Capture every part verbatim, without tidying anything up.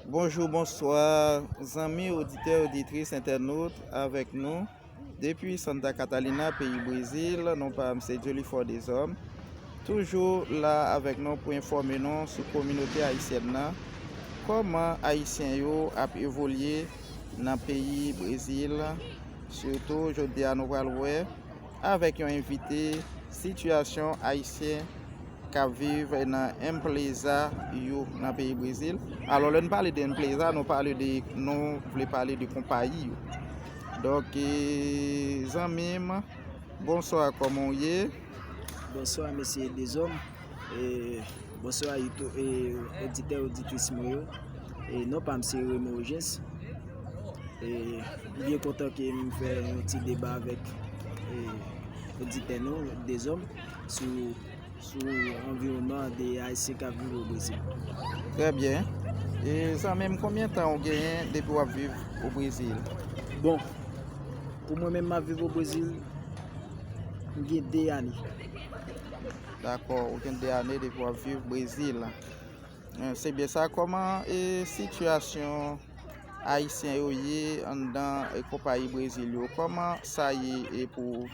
Bonjou, bonswa, zanmi oditè, oditris, entènot avèk nou. Depi Santa Catarina, peyi Brezil, non pa m se Dieulifor Deshommes. Toujou la avèk nou pou enfòme nou sou kominote ayisyèn nan. Kòman Ayisyen yo ap evolye nan peyi Brezil, sitou jodi a nou pral wè avèk yon envite sitiyasyon Ayisyen k ap viv nan empreza yo nan peyi Brezil. Alò, lè n pale de empreza, nou pale de, nou vle pale de konpayi yo. Donk, e, zanmi m, bonswa, kòman w ye? Bonswa, mesye Deshommes. E, bonswa, YouTube, e, oditè, oditris mwen yo. E, non pa m se Remo Ojens. E, m byen kontan ke m fè yon ti deba avèk, e, oditè nou, Deshommes, sou, sou anviwònman de Ayisyen k ap viv o Brezil. Trè byen. E, zanmi m, konbyen tan w genyen depi w ap viv o Brezil? Bon, pou mwen menm, m ap viv o Brezil, m gen de ane. Dakò, ou gen de ane depi w ap viv Brezil. Eh, se byen sa. Kòman, e, sitiyasyon Ayisyen yo ye anndan, e, konpayi Brezil yo? Kòman sa ye, e, pou,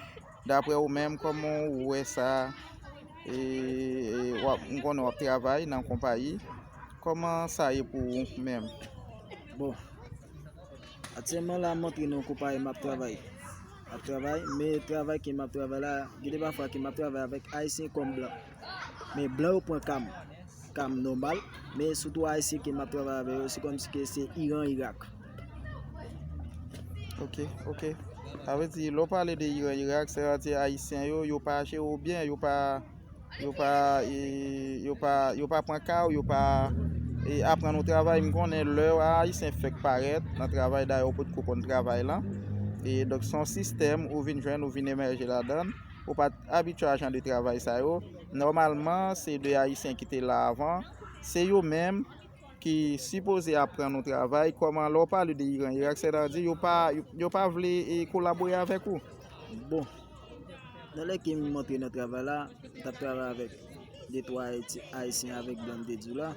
daprè ou menm, kòman ou wè sa? E, e, w ap, m konnen w ap travay nan konpayi. Kòman sa ye pou ou menm? Bon, aktyèlman la, m antre nan yon konpayi, m ap travay. M ap travay, men travay ke m ap travay la, gen de pafwa ke m ap travay avèk Ayisyen kòm blan. Men blan yo pran ka m, ka m nòmal, men sitou Ayisyen ke m ap travay avè yo, se kòmsi ke se Iran, Irak. Ok, ok. Sa vle di, lè w pale de Iran, Irak, sa vle di Ayisyen yo, yo pa jere w byen, yo pa, yo pa, e, yo pa, yo pa pran ka w, yo pa, e, aprann ou travay. M konnen lè Ayisyen fèk parèt nan travay, dayè ou potko konn travay lan. E donk, se yon sistèm ou vin jwenn, ou vin emèje ladan l. Ou pa t abitye a jan de travay sa yo. Nòmalman, se de Ayisyen ki te la avan. Se yo menm ki sipoze aprann ou travay. Kòman, lè w pale de Iran, Irak, sètadi yo pa, yo, yo pa vle, e, kolabore avèk ou? Bon, nan lè ke m antre nan travay la, m t ap travay avèk de twa Ayiti-, Ayisyen avèk blan m te di w la.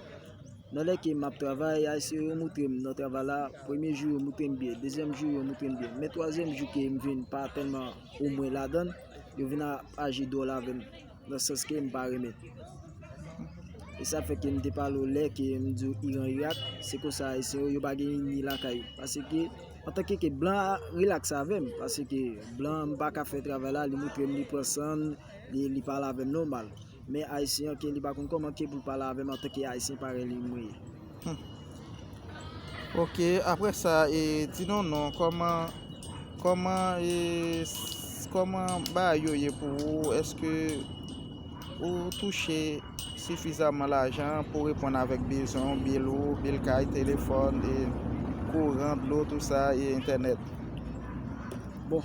Nan lè ke m ap travay, Ayisyen yo moutre m nan travay la, premye jou yo moutre m byen, dezyèm jou yo moutre m byen. Men twazyèm jou ke m vin pa tèlman omwen ladan l, yo vin a-, aji dwòl avè m. Nan sans ke m pa renmen. E sa fè ke m te pale w lè ke m di w Iran, Irak, se konsa Ayisyen yo, yo pa gen ini lakay yo. Paske, antanke ke blan a rilaks avè m, paske blan an m pa ka fè travay la, li moutre m, li pran san l, li, li pale avè m nòmal. Men Ayisyen an ke li pa konn kòman ke pou l pale avè m antanke Ayisyen parèy li mwen ye. Hmm. Ok, apre sa, e, di nou non, kòman, kòman, e, s-, kòman bagay yo ye pou ou? Èske ou touche sifizaman lajan pou reponn avèk bezwen w, bil ou, bil kay, telefòn, e, kouran, dlo, tou sa, e entènèt? Bon,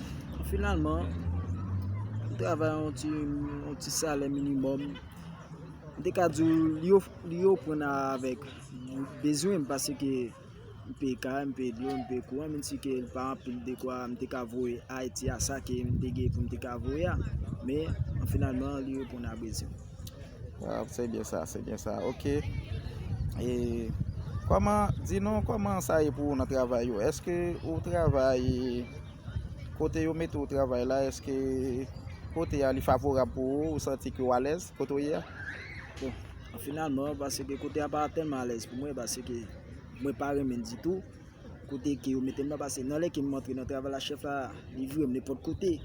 finalman, m travay yon ti, yon ti salè minimòm. M te ka di w, li yo, li yo pran avèk bezwen m, paske m peye kay, m peye dlo, m peye kouran, menm si ke li pa anpil de kwa m te ka voye Ayiti a, sa ke m te gen pou m te ka voye a. Men, finalman, li yo pran a bezwen. Ah, se byen sa, se byen sa. Ok. E kòman, di nou, kòman sa ye pou ou nan travay ou? Èske ou travay kote yo mete w travay la, èske kote a li favorab pou ou, ou santi ke w alèz kote w ye a? Bon, finalman, paske kote a pa tèlman alèz pou mwen, paske mwen pa renmen ditou kote ke yo mete m nan, paske nan lè ke m antre nan travay la, chèf la, li voye m nenpòt kote.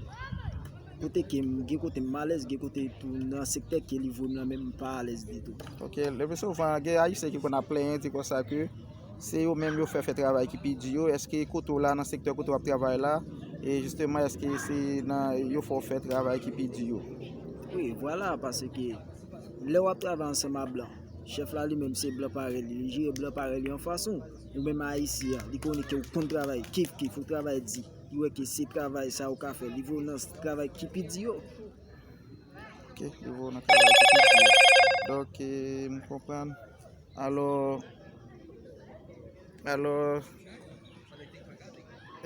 Kote ke m, gen kote m alèz, gen kote tou nan sektè ke li voye m nan, men m pa alèz ditou. Ok, le pli souvan, gen Ayisyen ki konn ap plenyen, di konsa ke se yo menm yo fè, fè travay ki pi di yo. Èske kote w la, nan sektè kote w ap travay la, e jisteman, èske se nan yo fè w fè travay ki pi di yo? Wi, vwala, paske lè w ap travay ansanm a blan, chèf la li menm se blan parèy li, li jere blan parèy li yon fason. Ou menm Ayisyen an, li konnen ke w konn travay, kif kif, ou travay di. Li wè ke se travay sa ou ka fè, li voye w nan travay ki pi di yo. Ok, li voye w nan travay ki pi di yo. Donk, e, m konprann. Alò, alò,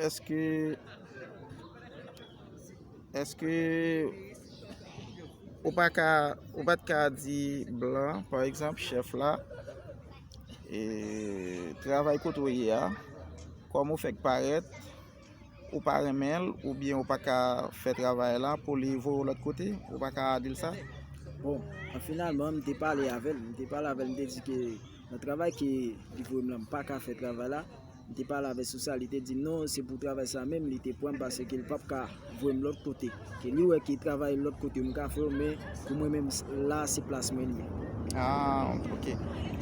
èske, èske ou pa ka, ou pa t ka di blan, pa egzanp, chèf la, e, Travay kote w ye a, kòman w fèk parèt, ou pa renmen l, oubyen ou pa ka fè travay la pou li voye w lòt kote, ou pa ka di l sa? Bon, an finalman, m te pale avè l, m te pale avè l, m te di ke nan travay ke li voye m lan, m pa ka fè travay la. M te pale avè l sou sa, li te di non, se pou travay sa menm, li te pran m paske l p ap ka voye m lòt kote. Ke li wè ke travay lòt kote m ka fè yo, men pou mwen menm la, se plas mwen li ye. Ah, ok.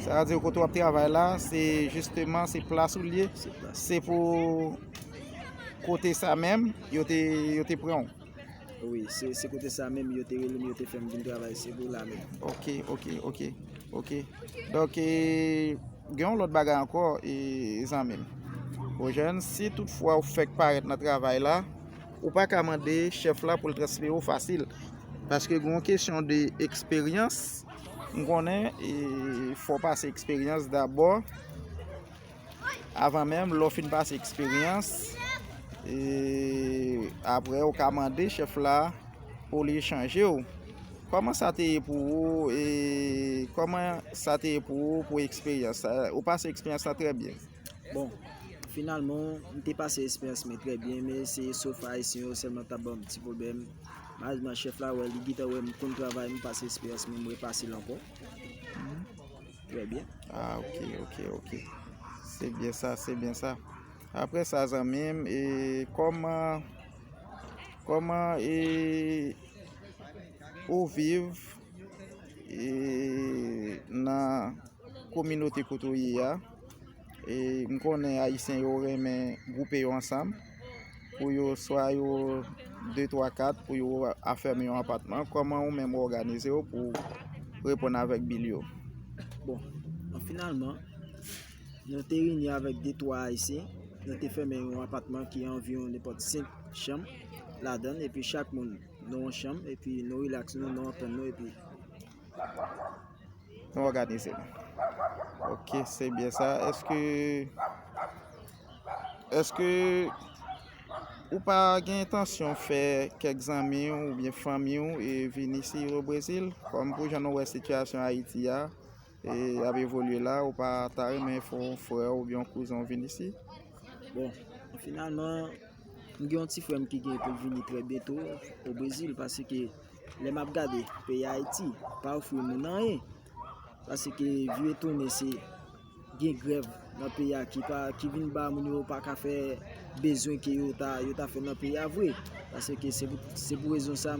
Sa vle di kote w ap travay la, se jisteman, se plas ou li ye? Se plas. Se pou kote sa menm, yo te, yo te pran w? Wi, se, se kote sa menm yo te rele m, yo te fè m vin travay, se pou la menm. Ok, ok, ok, ok. Donk, e, gen yon lòt bagay ankò, e, zanmi m. Ojèn, si toutfwa ou fèk parèt nan travay la, ou pa ka mande chèf la pou l transfere w fasil. Paske gen yon kesyon de eksperyans. M konnen, e, fò w pase eksperyans dabò. Avan menm, lè w fin pase eksperyans, e, apre, ou ka mande chèf la pou li chanje w. Kòman sa te ye pou ou? E, kòman sa te ye pou ou, pou eksperyans sa? Ou pase eksperyans la trè byen. Bon, finalman, m te pase eksperyans mwen trè byen, men se sof Ayisyen yo sèlman t ap ban m ti pwoblèm. Malerezman, chèf la wè, li gentan wè m konn travay, m pase eksperyans mwen, m repase l ankò. Trè byen. Ah, ok, ok, ok. Se byen sa, se byen sa. Apre sa, zanmi m, e kòman, kòman, e, ou viv, e, nan kominote kote w ye a? E, m konnen Ayisyen yo renmen gwoupe yo ansanm pou yo swa yo de, twa, kat pou yo afèmen yon apatman. Kòman ou menm ou òganize w pou reponn avèk bil yo? Bon, an finalman, nou te reyini avèk de, twa Ayisyen, nou te fèmen yon apatman ki anviwon nenpòt senk chanm ladan l, epi chak moun nan yon chanm, epi nou rilaks nou, nou antann nou, epi Nou òganize nou. Ok, se byen sa. Èske, èske ou pa gen entansyon fè kèk zanmi w oubyen fanmi w e vin isi o Brezil? Kòm pou jan nou wè sitiyasyon Ayiti a, e, ap evolye la, ou pa ta renmen fè yon frè w oubyen yon kouzen w vin isi? Bon, finalman, m gen yon ti frè m ki gen pou l vini trè byento o Brezil, paske lè m ap gade peyi Ayiti pa ofri moun anyen. Paske vire tounen se gen grèv nan peyi a ki pa, ki vin ba moun yo pa ka fè bezwen ke yo ta, yo ta fè nan peyi a vre. Paske se pou, se pou rezon sa